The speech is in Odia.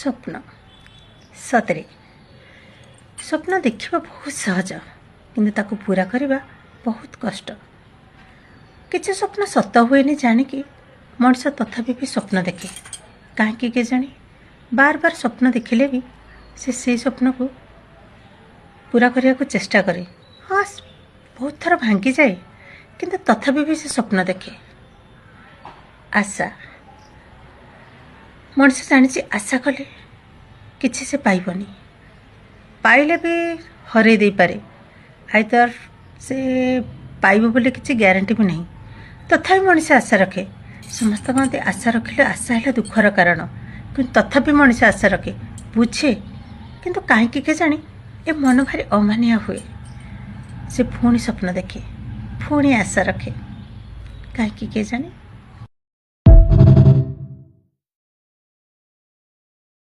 ସ୍ୱପ୍ନ। ସତରେ ସ୍ୱପ୍ନ ଦେଖିବା ବହୁତ ସହଜ, କିନ୍ତୁ ତାକୁ ପୂରା କରିବା ବହୁତ କଷ୍ଟ। କିଛି ସ୍ୱପ୍ନ ସତ ହୁଏନି ଜାଣିକି ମଣିଷ ତଥାପି ବି ସ୍ୱପ୍ନ ଦେଖେ। କାହିଁକି କେଜାଣି ବାର ବାର ସ୍ୱପ୍ନ ଦେଖିଲେ ବି ସେ ସେଇ ସ୍ୱପ୍ନକୁ ପୂରା କରିବାକୁ ଚେଷ୍ଟା କରେ। ହଁ, ବହୁତ ଥର ଭାଙ୍ଗିଯାଏ, କିନ୍ତୁ ତଥାପି ବି ସେ ସ୍ୱପ୍ନ ଦେଖେ। ଆଶା। ମଣିଷ ଜାଣିଛି ଆଶା କଲେ କିଛି ସେ ପାଇବନି, ପାଇଲେ ବି ହରେଇ ଦେଇପାରେ। ଆଇଦର ସେ ପାଇବ ବୋଲି କିଛି ଗ୍ୟାରେଣ୍ଟି ବି ନାହିଁ। ତଥାପି ମଣିଷ ଆଶା ରଖେ। ସମସ୍ତେ କହନ୍ତି ଆଶା ରଖିଲେ ଆଶା ହେଲା ଦୁଃଖର କାରଣ, କିନ୍ତୁ ତଥାପି ମଣିଷ ଆଶା ରଖେ, ବୁଝେ। କିନ୍ତୁ କାହିଁକି କେଜାଣି ଏ ମନ ଭାରି ଅମାନିଆ ହୁଏ। ସେ ପୁଣି ସ୍ୱପ୍ନ ଦେଖେ, ପୁଣି ଆଶା ରଖେ, କାହିଁକି କେଜାଣି।